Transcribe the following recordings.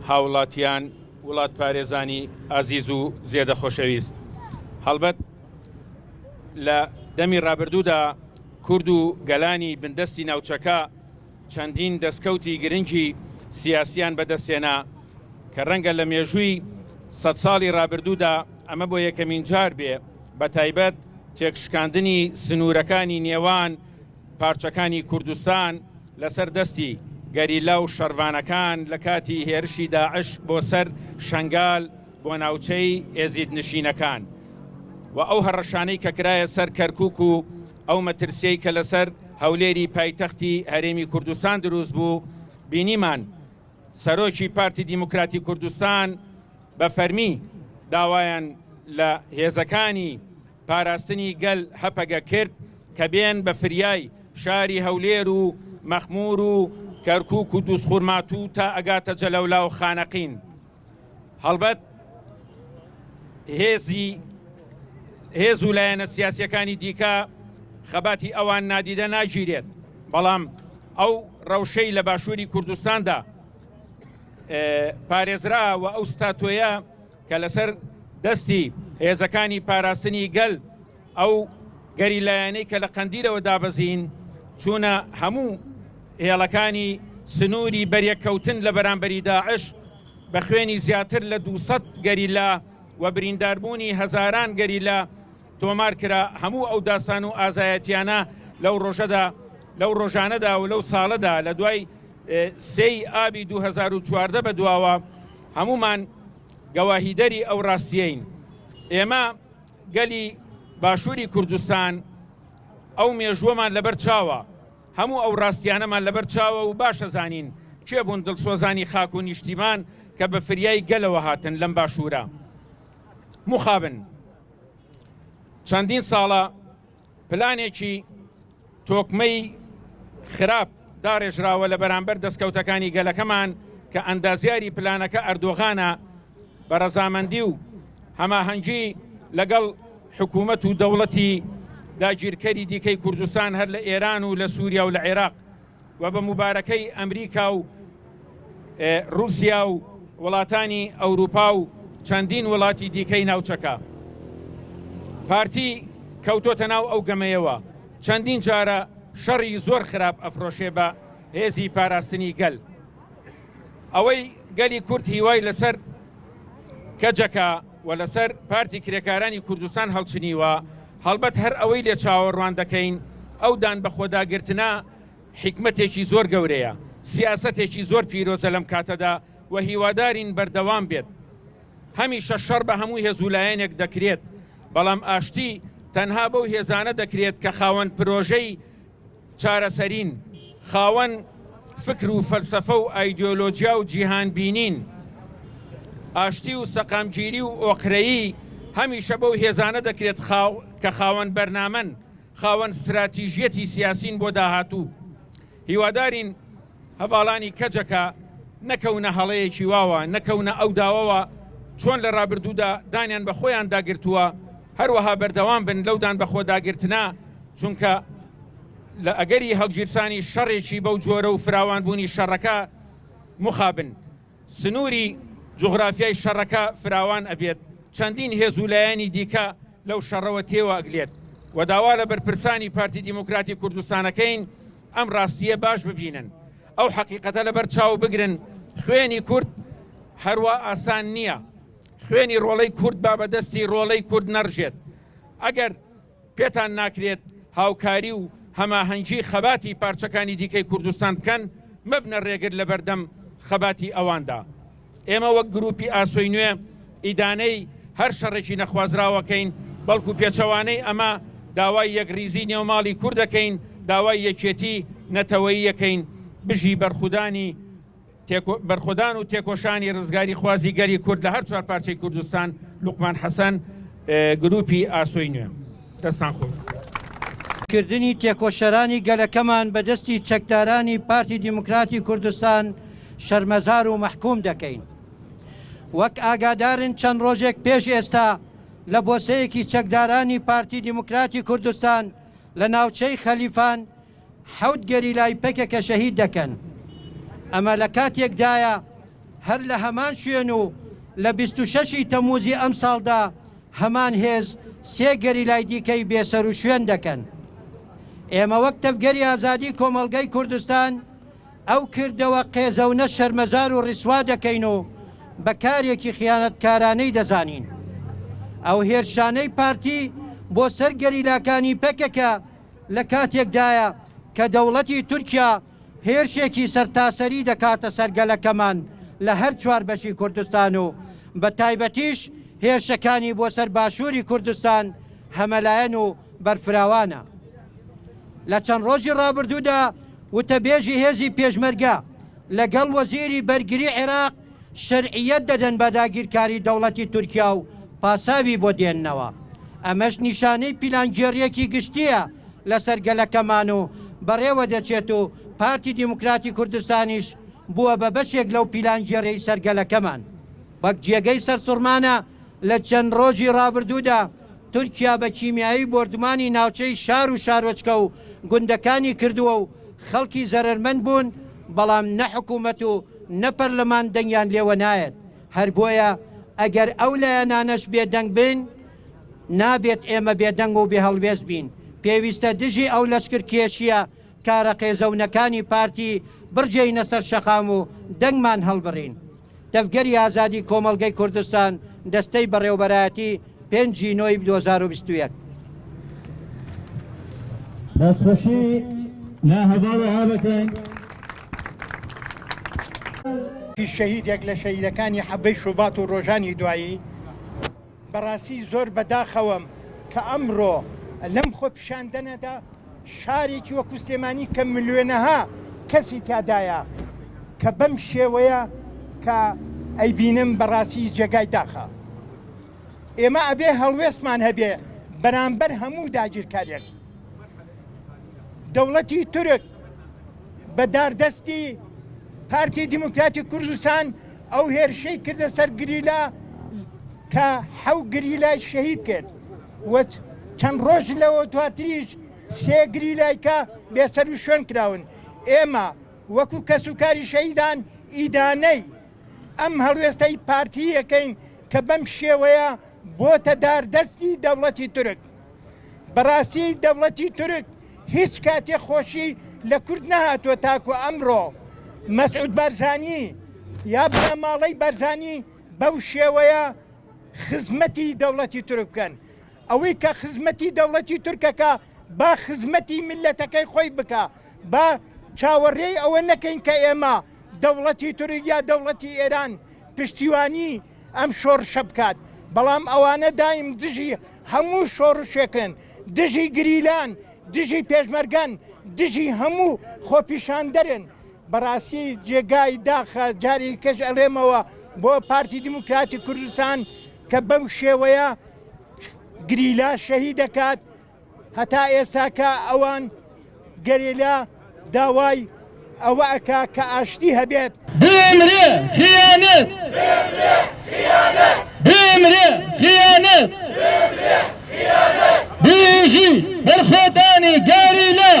هاوڵاتیان، وڵاتپارێزانی ئازیز و زێدە خۆشەویست. هەڵبەت لە دەمی ڕابردوودا کورد و گەلانی بندەستی ناوچەکە چەندین دەستکەوتی گرنگی سیاسیان بەدەستهێنا کە ڕەنگە لە مێژووی سەد ساڵی ڕابردوودا ئەمە بۆ یەکەمین جار بێ بەتایبەت تێکشکاندنی سنوورەکانی نێوان پارچەکانی کوردستان لەسەر دەستی گەریلا و شەڕڤانەکان لە کاتی هێرشی داعش بۆ سەر شەنگال بۆ ناوچەی ئێزیدنشینەکان و ئەو هەڕەشانەی کە کرایە سەر کەرکوک و ئەو مەترسیەی کە لەسەر هەولێری پایتەختی هەرێمی کوردستان دروست بوو بینیمان سەرۆکی پارتی دیموکراتی کوردستان بە فەرمی داوایان لە هێزەکانی پاراستنی گەل هەپەگە کرد کە بێن بە فریای شاری هەولێر و مەخمور و کەرکوک و دوزخورماتوو تا ئەگاتە جەلەولا و خانەقین. هەڵبەت هێزی هێز و لایەنە سیاسیەکانی دیکە خەباتی ئەوان نادیدە ناگیرێت، بەڵام ئەو ڕەوشەی لە باشووری کوردستاندا پارێزرا و ئەو ستاتۆیە کە لەسەر دەستی هێزەکانی پاراستنی گەل ئەو گەریلایانەی کە لە قەندیلەوە دابەزین چوونە هەموو هێڵەکانی سنووری بەریەککەوتن لە بەرامبەری داعش بە خوێنی زیاتر لە 200 گەریلا و برینداربوونی هەزاران گەریلا تۆمار کرا هەموو ئەو داستان و ئازایەتیانە لەو ڕۆژەدا لەو ڕۆژانەدا و لەو ساڵەدا لە دوای سێی ئابی 2014 بە دواوە هەموومان گەواهیدەری ئەو ڕاستیەین. ئێمە گەلی باشووری کوردستان ئەو مێژووەمان لەبەر چاوە، هەموو ئەو ڕاستیانەمان لەبەر چاوە و باش ئەزانین کێ بوون دڵسۆزانی خاک و نیشتیمان کە بە فریای گەلەوە هاتن لەم باشوورە. مخابن چەندین ساڵە پلانێکی تۆکمەی خراپ داڕێژراوە لە بەرامبەر دەستکەوتەکانی گەلەکەمان کە ئەندازیاری پلانەکە ئەردۆغانە بە ڕەزامەندی و هەماهەنگی لەگەڵ حکوومەت و دەوڵەتی داگیرکەری دیکەی کوردستان هەر لە ئێران و لە سووریا و لە عێراق و بە موبارەکەی ئەمریکا و ڕووسیا و وڵاتانی ئەوروپا و چەندین وڵاتی دیکەی ناوچەکە. پارتی کەوتۆتە ناو ئەو گەمەیەوە، چەندین جارە شەڕی زۆر خراپ ئەفرۆشێ بە هێزی پاراستنی گەل. ئەوەی گەلی کورد هیوای لەسەر کەجەکە و لەسەر پارتی کرێکارانی کوردستان هەڵچنیوە، هەڵبەت هەر ئەوەی لێ چاوەڕوان دەکەین، ئەو دان بەخۆداگرتنە حیکمەتێکی زۆر گەورەیە، سیاسەتێکی زۆر پیرۆزە لەم کاتەدا و هیوادارین بەردەوام بێت. هەمیشە شەڕ بە هەموو هێز و لایەنێک دەکرێت، بەڵام ئاشتی تەنها بەو هێزانە دەکرێت کە خاوەن پرۆژەی چارەسەرین، خاوەن فکر و فەلسەفە و ئایدیۆلۆجیا و جیهانبینین. ئاشتی و سەقامگیری و ئۆقرەیی هەمیشە بەو هێزانە دەکرێت کە خاوەن بەرنامەن، خاوەن ستراتیژیەتی سیاسین بۆ داهاتوو. هیوادارین هەڤاڵانی کەجەکە نەکەونە هەڵەیەکی واوە، نەکەونە ئەو داوەوە چۆن لە ڕابردوودا دانیان بە خۆیاندا گرتووە، هەروەها بەردەوام بن لەو دان بەخۆداگرتنە، چونکە لە ئەگەری هەڵگیرسانی شەڕێکی بەو جۆرە و فراوانبوونی شەڕەکە مخابن سنووری جوغرافیای شەڕەکە فراوان ئەبێت، چەندین هێز و لایەنی دیکە لەو شەڕەوە تێوە ئەگلێت و داوا لە بەرپرسانی پارتی دیموکراتی کوردستانەکەین ئەم ڕاستییە باش ببینن، ئەو حەقیقەتە لەبەر چاو بگرن، خوێنی کورد هەروا ئاسان نییە، خوێنی ڕۆڵەی کورد با بە دەستی ڕۆڵەی کورد نەڕژێت، ئەگەر پێتان ناکرێت هاوکاری و هەماهەنگی خەباتی پارچەکانی دیکەی کوردستان بکەن، مەبنە ڕێگر لەبەردەم خەباتی ئەواندا. ئێمە وەک گروپی ئاسۆی نوێ ئیدانەی هەر شەڕێکی نەخوازراوەکەین، بەڵکو پێچەوانەی ئەمە داوای یەکڕیزی نێو ماڵی کورد دەکەین، داوای یەکێتی نەتەوەیی یەکەین. بژی بەرخودانی بەرخۆدان و تێکۆشانی ڕزگاریخوازی گەلی کورد لە هەر چوار پارچەی کوردستان. لوقمان حەسەن، گروپی ئاسۆی نوێ. دەستان خۆش. کردنی تێکۆشەرانی گەلەکەمان بە دەستی چەکدارانی پارتی دیموکراتی کوردستان شەرمەزار و مەحکوم دەکەین. وەک ئاگادارن چەند ڕۆژێک پێش ئێستا لە بۆسەیەکی چەکدارانی پارتی دیموکراتی کوردستان لە ناوچەی خەلیفان حەوت گەریلای پەکەکە شەهید دەکەن. ئەمە لە کاتێکدایە. هەر لە هەمان شوێن و لە 26 ی تەمووزی ئەمساڵدا هەمان هێز سێ گەریلای دیکەی بێسەروشوێن دەکەن. ئێمە وەک تەڤگەری ئازادی کۆمەڵگەی کوردستان ئەو کردەوە قێزەونە شەرمەزار و ڕیسوا دەکەین و بە کارێکی خیانەتکارانەی دەزانین. ئەو هێرشانەی پارتی بۆ سەر گەریلاکانی پەکەکە لە کاتێکدایە کە دەوڵەتی تورکیا هێرشێکی سەرتاسەری دەکاتە سەر گەلەکەمان لە هەر چوار بەشی کوردستان و بە تایبەتیش هێرشەکانی بۆ سەر باشووری کوردستان هەمەلایەن و بەرفراوانە. لە چەند ڕۆژی ڕابردوودا وتەبێژی هێزی پێشمەرگە لەگەڵ وەزیری بەرگری عێراق شەرعیەت دەدەن بە داگیرکاری دەوڵەتی تورکیا و پاساوی بۆ دێننەوە. ئەمەش نیشانەی پیلانگێڕییەکی گشتییە لەسەر گەلەکەمان و بەڕێوە دەچێت و پارتی دیموکراتی کوردستانیش بووە بە بەشێک لەو پیلانگێڕیەی سەر گەلەکەمان. وەک جێگەی سەرسوڕمانە لە چەند ڕۆژی ڕابردوودا تورکیا بە کیمیایی بۆردومانی ناوچەی شار و شارۆچکە و گوندەکانی کردووە و خەڵکی زەرەرمەند بوون، بەڵام نە حکومەت و نە پەرلەمان دەنگیان لێوە نایەت، هەر بۆیە ئەگەر ئەو لایەنانەش بێدەنگ بن نابێت ئێمە بێدەنگ و بێهەڵوێست بین، پێویستە دژی ئەو لەشکرکێشییە کارە قێزەونەکانی پارتی بڕژێینە سەر شەقام و دەنگمان هەڵبڕین. تەڤگەری ئازادی کۆمەڵگەی کوردستان، دەستەی بەڕێوەبەرایەتی، پێنج ی نۆی 2021. دەستخۆشی لە هەڤاڵ وەها دەکەین. شەهیدێک لە شەهیدەکانی حەڤەی شوبات و ڕۆژانی دوایی، بەڕاستی زۆر بەداخەوەم کە ئەمڕۆ لەم خۆپیشاندەنەدا شارێکی وەکو سلێمانی کە ملیۆنەها کەسی تیادایە کە بەم شێوەیە کە ئەیبینم بەڕاستی جێگای داخە. ئێمە ئەبێ هەڵوێستمان هەبێ بەرامبەر هەموو داگیرکارێک. دەوڵەتی تورک بە داردەستی پارتی دیموکراتی کوردستان ئەو هێرشەی کردە سەر گریلا کە حەو گریلای شەهید کرد و چەند ڕۆژ لەوە دواتریش سێ گریلای کە بێسەر و شوێن کراون. ئێمە وەکو کەسوکاری شەهیدان ئیدانەی ئەم هەڵوێستەی پارتی ئەکەین کە بەم شێوەیە بۆتە داردەستی دەوڵەتی تورک. بەڕاستی دەوڵەتی تورک هیچ کاتێ خۆشی لە کورد نەهاتووە تاکو ئەمڕۆ مەسعود بارزانی یا بنەماڵەی بارزانی بەو شێوەیە خزمەتی دەوڵەتی تورک بکەن. ئەوەی کە خزمەتی دەوڵەتی تورکەکە با خزمەتی میللەتەکەی خۆی بکا، با چاوەڕێی ئەوە نەکەین کە ئێمە دەوڵەتی تورک یا دەوڵەتی ئێران پشتیوانی ئەم شۆڕشە بکات، بەڵام ئەوانە دایم دژی هەموو شۆڕشێکن، دژی گریلان، دژی پێشمەرگەن، دژی هەموو خۆپیشاندەرن. بەڕاستی جێگای داخە جارێکی کەش ئەڵێمەوە بۆ پارتی دیموکراتی کوردستان کە بەو شێوەیە گریلا شەهید دەکات هەتا ئێستاکە ئەوان گەریلا داوای ئەوە ئەکا کە ئاشتی هەبێت. بمرێ خیانەت! بمرێ خیانەت! بژی بەرخۆدانی گەریلا!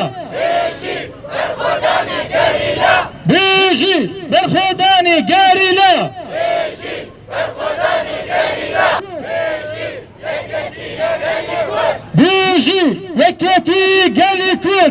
بژی بەرخۆدانی گەریلا! بژی یەکێتی گەلی کورد!